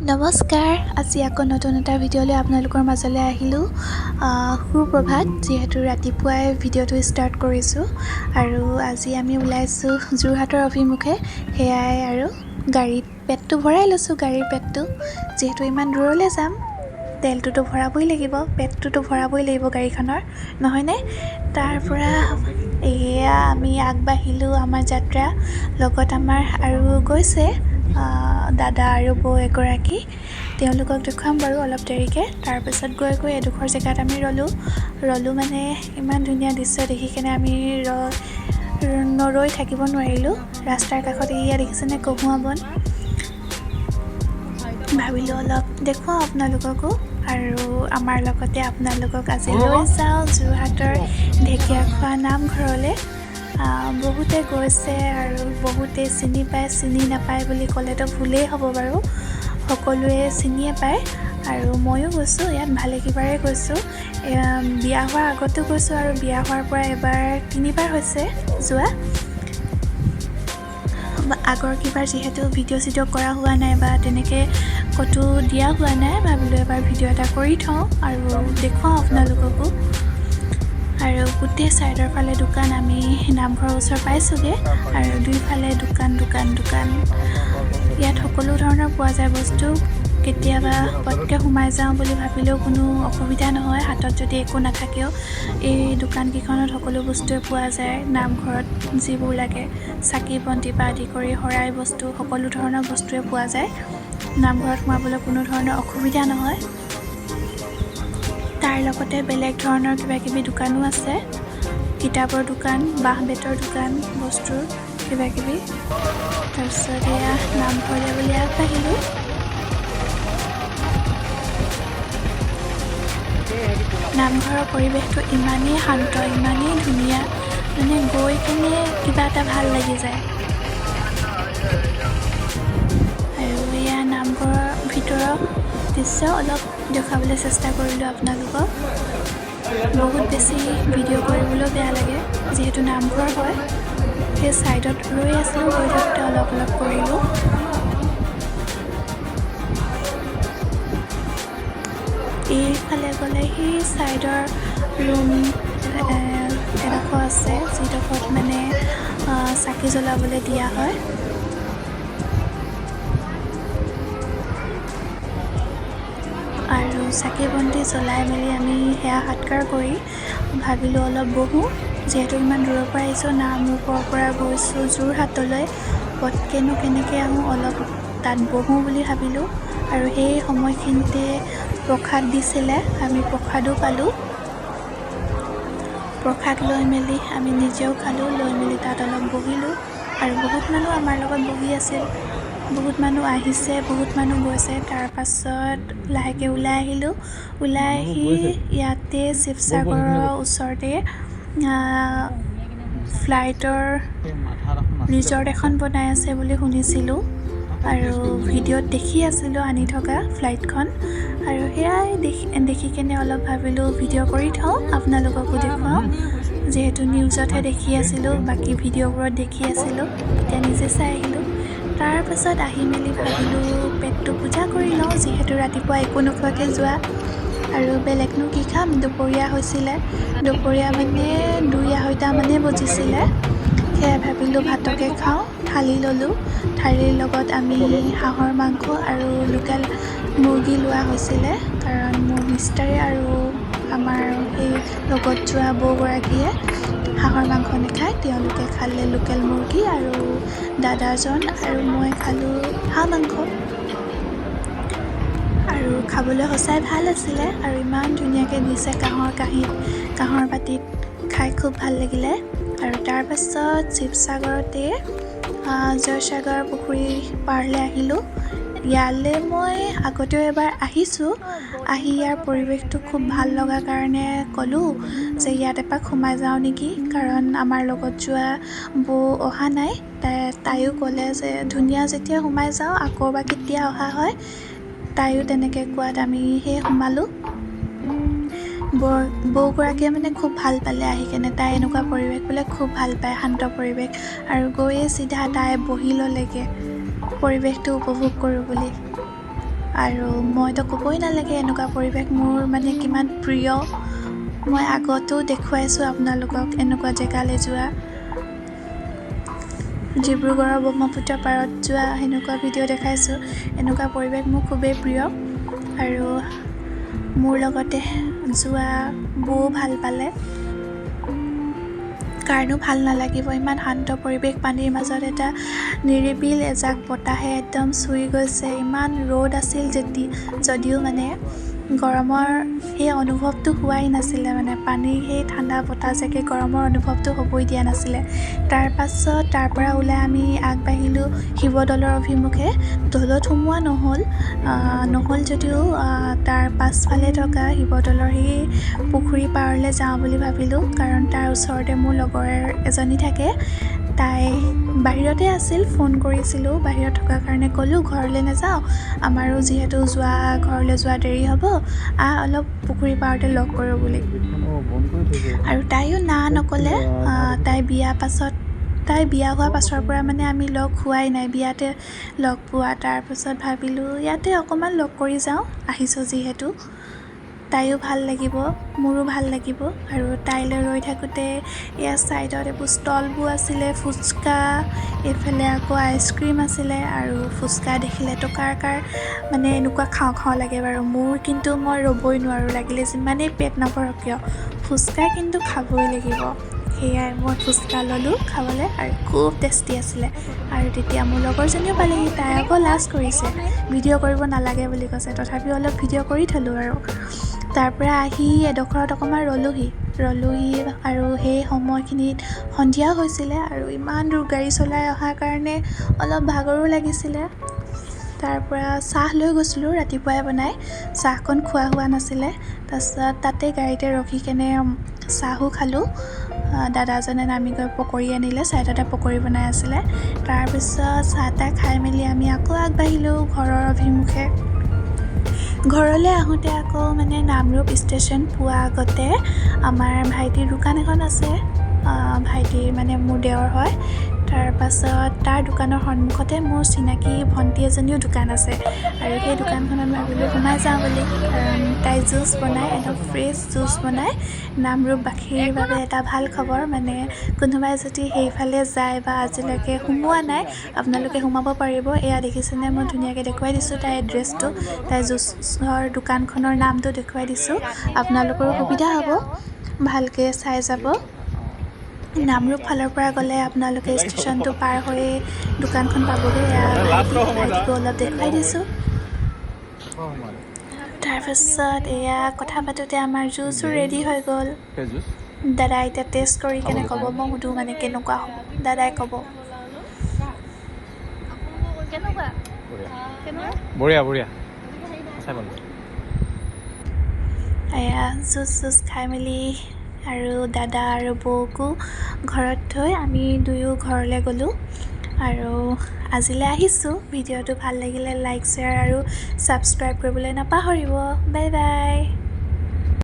নমস্কাৰ, আজি আকৌ নতুন এটা ভিডিঅ'লৈ আপোনালোকৰ মাজলৈ আহিলোঁ। সুপ্ৰভাত। যিহেতু ৰাতিপুৱাই ভিডিঅ'টো ষ্টাৰ্ট কৰিছোঁ আৰু আজি আমি ওলাইছোঁ যোৰহাটৰ অভিমুখে। সেয়াই আৰু গাড়ীত পেটটো ভৰাই লৈছোঁ, গাড়ীৰ পেটটো যিহেতু ইমান দূৰলৈ যাম, তেলটোতো ভৰাবই লাগিব, পেটটোতো ভৰাবই লাগিব গাড়ীখনৰ, নহয়নে? তাৰপৰা এয়া আমি আগবাঢ়িলোঁ আমাৰ যাত্ৰা। লগত আমাৰ আৰু গৈছে দাদা আৰু বৌ এগৰাকী, তেওঁলোকক দেখুৱাম বাৰু অলপ দেৰিকৈ। তাৰপিছত গৈ গৈ এডোখৰ জেগাত আমি ৰ'লোঁ। ৰ'লোঁ মানে ইমান ধুনীয়া দৃশ্য দেখি কেনে আমি নৰৈ থাকিব নোৱাৰিলোঁ। ৰাস্তাৰ কাষত এয়া দেখিছেনে কহুৱা বন, ভাবিলোঁ অলপ দেখুৱাওঁ আপোনালোককো আৰু আমাৰ লগতে আপোনালোকক আজি লৈ যাওঁ যোৰহাটৰ ঢেকীয়াখোৱা নামঘৰলৈ। বহুতে গৈছে আৰু বহুতে চিনি পায়, চিনি নাপায় বুলি ক'লেতো ভুলেই হ'ব বাৰু, সকলোৱে চিনিয়ে পায়। আৰু ময়ো গৈছোঁ ইয়াত, ভালেকেইবাৰেই গৈছোঁ। বিয়া হোৱাৰ আগতো গৈছোঁ আৰু বিয়া হোৱাৰ পৰা এবাৰ তিনিবাৰ হৈছে যোৱা। আগৰ কিবাৰ যিহেতু ভিডিঅ' চিডিঅ' কৰা হোৱা নাই বা তেনেকৈ ক'তো দিয়া হোৱা নাই, ভাবিলোঁ এবাৰ ভিডিঅ' এটা কৰি থওঁ আৰু দেখুৱাওঁ আপোনালোককো। আৰু গোটেই ছাইডৰ ফালে দোকান, আমি নামঘৰৰ ওচৰ পাইছোঁগৈ আৰু দুইফালে দোকান দোকান দোকান। ইয়াত সকলো ধৰণৰ পোৱা যায় বস্তু। কেতিয়াবা পটকৈ সোমাই যাওঁ বুলি ভাবিলেও কোনো অসুবিধা নহয়, হাতত যদি একো নাথাকেও এই দোকানকেইখনত সকলো বস্তুৱে পোৱা যায়। নামঘৰত যিবোৰ লাগে, চাকি বন্তিৰ পৰা আদি কৰি শৰাই বস্তু, সকলো ধৰণৰ বস্তুৱে পোৱা যায়। নামঘৰত সোমাবলৈ কোনো ধৰণৰ অসুবিধা নহয়। তাৰ লগতে বেলেগ ধৰণৰ কিবা কিবি দোকানো আছে, কিতাপৰ দোকান, বাঁহ বেতৰ দোকান, বস্তুৰ কিবা কিবি। তাৰপিছত এয়া নামঘৰলৈ বুলি আগবাঢ়িলোঁ। নামঘৰৰ পৰিৱেশটো ইমানেই শান্ত, ইমানেই ধুনীয়া, মানে গৈ কেনে কিবা এটা ভাল লাগি যায়। আৰু এয়া নামঘৰৰ ভিতৰৰ দৃশ্য অলপ দেখুৱাবলৈ চেষ্টা কৰিলোঁ আপোনালোকক। বহুত বেছি ভিডিঅ' কৰিবলৈও বেয়া লাগে, যিহেতু নামঘৰ হয়। সেই ছাইডত ৰৈ আছিলোঁ, ৰৈ থাকোঁতে অলপ অলপ কৰিলোঁ। এইফালে গ'লে সেই ছাইডৰ ৰুম এডোখৰ আছে, যিডোখৰত মানে চাকি জ্বলাবলৈ দিয়া হয়। আৰু চাকি বন্তি জ্বলাই মেলি আমি সেৱা সৎকাৰ কৰি ভাবিলোঁ অলপ বহোঁ, যিহেতু ইমান দূৰৰ পৰা আহিছোঁ, নামৰূপৰ পৰা গৈছোঁ যোৰহাটলৈ, পটকৈনো কেনেকৈ আহোঁ, অলপ তাত বহোঁ বুলি ভাবিলোঁ। আৰু সেই সময়খিনিতে প্ৰসাদ দিছিলে, আমি প্ৰসাদো পালোঁ। প্ৰসাদ লৈ মেলি আমি নিজেও খালোঁ, লৈ মেলি তাত অলপ বহিলোঁ। আৰু বহুত মানুহ আমাৰ লগত বহি আছিল, বহুত মানুহ আহিছে, বহুত মানুহ গৈছে। তাৰপাছত লাহেকৈ ওলাই আহিলোঁ। ওলাই আহি ইয়াতে শিৱসাগৰৰ ওচৰতে ফ্লাইটৰ ৰিজৰ্ট এখন বনাই আছে বুলি শুনিছিলোঁ আৰু ভিডিঅ'ত দেখি আছিলোঁ আনি থকা ফ্লাইটখন। আৰু সেয়াই দেখি দেখি কেনে অলপ ভাবিলোঁ ভিডিঅ' কৰি থওঁ, আপোনালোককো দেখুৱাওঁ, যিহেতু নিউজতহে দেখি আছিলোঁ, বাকী ভিডিঅ'বোৰত দেখি আছিলোঁ, এতিয়া নিজে চাই আহিলোঁ। তাৰপাছত আহি মেলি ভাবিলোঁ পেটটো পূজা কৰি লওঁ, যিহেতু ৰাতিপুৱা একো নোখোৱাকৈ যোৱা আৰু বেলেগনো কি খাম। দুপৰীয়া হৈছিলে, দুপৰীয়া মানে 2-2.5 মানেই বজিছিলে। সেয়াই ভাবিলোঁ ভাতকে খাওঁ, থালি ল'লোঁ। থালিৰ লগত আমি হাঁহৰ মাংস আৰু লোকেল মুৰ্গী লোৱা হৈছিলে, কাৰণ মোৰ মিষ্টাৰে আৰু আমাৰ সেই লগত যোৱা বৌগৰাকীয়ে হাঁহৰ মাংস নাখায়, তেওঁলোকে খালে লোকেল মুৰ্গী আৰু দাদাজন আৰু মই খালোঁ হাঁহ মাংস। আৰু খাবলৈ সঁচাই ভাল আছিলে আৰু ইমান ধুনীয়াকৈ দিছে কাঁহৰ কাঁহীত, কাঁহৰ বাতিত, খাই খুব ভাল লাগিলে। আৰু তাৰপাছত শিৱসাগৰতে জয়সাগৰ পুখুৰী পাৰলৈ আহিলোঁ। ইয়ালৈ মই আগতেও এবাৰ আহিছোঁ, আহি ইয়াৰ পৰিৱেশটো খুব ভাল লগাৰ কাৰণে ক'লোঁ যে ইয়াত এপাক সোমাই যাওঁ নেকি, কাৰণ আমাৰ লগত যোৱা বৌ অহা নাই। তাইও ক'লে যে ধুনীয়া যেতিয়া সোমাই যাওঁ, আকৌ বা কেতিয়া অহা হয়। তাইও তেনেকৈ কোৱাত আমি সেই সোমালোঁ। বৌগৰাকীয়ে মানে খুব ভাল পালে আহি কেনে, তাই এনেকুৱা পৰিৱেশ বোলে খুব ভাল পায়, শান্ত পৰিৱেশ। আৰু গৈয়ে চিধা তাই বহি ল'লেগৈ পৰিৱেশটো উপভোগ কৰোঁ বুলি। আৰু মইতো ক'বই নালাগে, এনেকুৱা পৰিৱেশ মোৰ মানে কিমান প্ৰিয়। মই আগতেও দেখুৱাইছোঁ আপোনালোকক এনেকুৱা জেগালৈ যোৱা, ডিব্ৰুগড়ৰ ব্ৰহ্মপুত্ৰ পাৰত যোৱা সেনেকুৱা ভিডিঅ' দেখাইছোঁ। এনেকুৱা পৰিৱেশ মোৰ খুবেই প্ৰিয় আৰু মোৰ লগতে যোৱা বৌও ভাল পালে। কাৰণো ভাল নালাগিব, ইমান শান্ত পৰিৱেশ, পানীৰ মাজত এটা নিৰিবিল এজাক বতাহে একদম চুই গৈছে। ইমান ৰ'দ আছিল যদিও মানে গৰমৰ সেই অনুভৱটো হোৱাই নাছিলে, মানে পানীৰ সেই ঠাণ্ডা বতাহজাকে গৰমৰ অনুভৱটো হ'বই দিয়া নাছিলে। তাৰপাছত তাৰ পৰা ওলাই আমি আগবাঢ়িলোঁ শিৱদৌলৰ অভিমুখে। দৌলত সোমোৱা নহ'ল, নহ'ল যদিও তাৰ পাছফালে থকা শিৱদৌলৰ সেই পুখুৰী পাৰলৈ যাওঁ বুলি ভাবিলোঁ, কাৰণ তাৰ ওচৰতে মোৰ লগৰ এজনী থাকে। তাই বাহিৰতে আছিল, ফোন কৰিছিলোঁ, বাহিৰত থকাৰ কাৰণে ক'লোঁ ঘৰলৈ নাযাওঁ, আমাৰো যিহেতু ঘৰলৈ যোৱা দেৰি হ'ব, আহ অলপ পুখুৰী পাৰতে লগ কৰোঁ বুলি। আৰু তাইও না নক'লে। তাই বিয়া হোৱাৰ পাছৰ পৰা মানে আমি লগ হোৱাই নাই, বিয়াতে লগ পোৱা। তাৰপাছত ভাবিলোঁ ইয়াতে অকণমান লগ কৰি যাওঁ, আহিছোঁ যিহেতু, তাইও ভাল লাগিব, মোৰো ভাল লাগিব। আৰু তাইলৈ ৰৈ থাকোঁতে এয়া ছাইডত এইবোৰ ষ্টলবোৰ আছিলে, ফুচকা, এইফালে আকৌ আইচক্ৰীম আছিলে। আৰু ফুচকা দেখিলেতো কাৰ কাৰ মানে এনেকুৱা খাওঁ খাওঁ লাগে বাৰু, মোৰ কিন্তু মই ৰ'বই নোৱাৰোঁ, লাগিলে যিমানেই পেট নভৰক কিয়, ফুচকা কিন্তু খাবই লাগিব। সেয়াই মই ফুচকা ল'লোঁ খাবলৈ আৰু খুব টেষ্টি আছিলে। আৰু তেতিয়া মোৰ লগৰজনীও পালেহি, তাই আকৌ লাজ কৰিছে, ভিডিঅ' কৰিব নালাগে বুলি কৈছে, তথাপিও অলপ ভিডিঅ' কৰি থ'লোঁ। আৰু তাৰপৰা আহি এডোখৰত অকণমান ৰ'লোহি আৰু সেই সময়খিনিত সন্ধিয়া হৈছিলে আৰু ইমান দূৰ গাড়ী চলাই অহাৰ কাৰণে অলপ ভাগৰো লাগিছিলে। তাৰপৰা চাহ লৈ গৈছিলোঁ ৰাতিপুৱাই বনাই, চাহকণ খোৱা হোৱা নাছিলে। তাৰপিছত তাতে গাড়ীতে ৰখি কেনে চাহো খালোঁ। দাদাজনে নামি গৈ পকৰি আনিলে, ছাইডতে পকৰি বনাই আছিলে। তাৰপিছত চাহ তাহ খাই মেলি আমি আকৌ আগবাঢ়িলোঁ ঘৰৰ অভিমুখে। ঘৰলৈ আহোঁতে আকৌ মানে নামৰূপ ষ্টেচন পোৱা আগতে আমাৰ ভাইটিৰ দোকান এখন আছে, ভাইটিৰ মানে মোৰ দেওৰ হয়। তাৰপাছত তাৰ দোকানৰ সন্মুখতে মোৰ চিনাকি ভণ্টি এজনীও দোকান আছে আৰু সেই দোকানখনত ভাবিলোঁ সোমাই যাওঁ বুলি, কাৰণ তাই জুচ বনায়, একদম ফ্ৰেছ জুচ বনায়। নামৰূপবাসীৰ বাবে এটা ভাল খবৰ, মানে কোনোবাই যদি সেইফালে যায় বা আজিলৈকে সোমোৱা নাই, আপোনালোকে সোমাব পাৰিব। এয়া দেখিছেনে, মই ধুনীয়াকৈ দেখুৱাই দিছোঁ তাইৰ এড্ৰেছটো, তাইৰ জুচৰ দোকানখনৰ নামটো দেখুৱাই দিছোঁ, আপোনালোকৰো সুবিধা হ'ব, ভালকৈ চাই যাব। নামৰূপ ফালৰ পৰা গ'লে আপোনালোকে ষ্টেচনটো পাৰ হৈ দোকানখন পাবগৈ। এয়া ভাইটিকো অলপ দেখুৱাই দিছোঁ। তাৰপাছত এয়া কথা পাতোঁতে আমাৰ জুচো ৰেডি হৈ গ'ল। দাদাই এতিয়া টেষ্ট কৰি কেনে ক'ব, মই সুধোঁ মানে কেনেকুৱা হ'ব, দাদাই ক'ব। বঢ়িয়া বঢ়িয়া। এয়া জুচ চুচ খাই মেলি আৰু দাদা আৰু বৌকো ঘৰত থৈ আমি দুয়ো ঘৰলৈ গ'লোঁ। আৰু আজিলৈ আহিছোঁ। ভিডিঅ'টো ভাল লাগিলে লাইক, শ্বেয়াৰ আৰু ছাবস্ক্ৰাইব কৰিবলৈ নাপাহৰিব। Bye bye.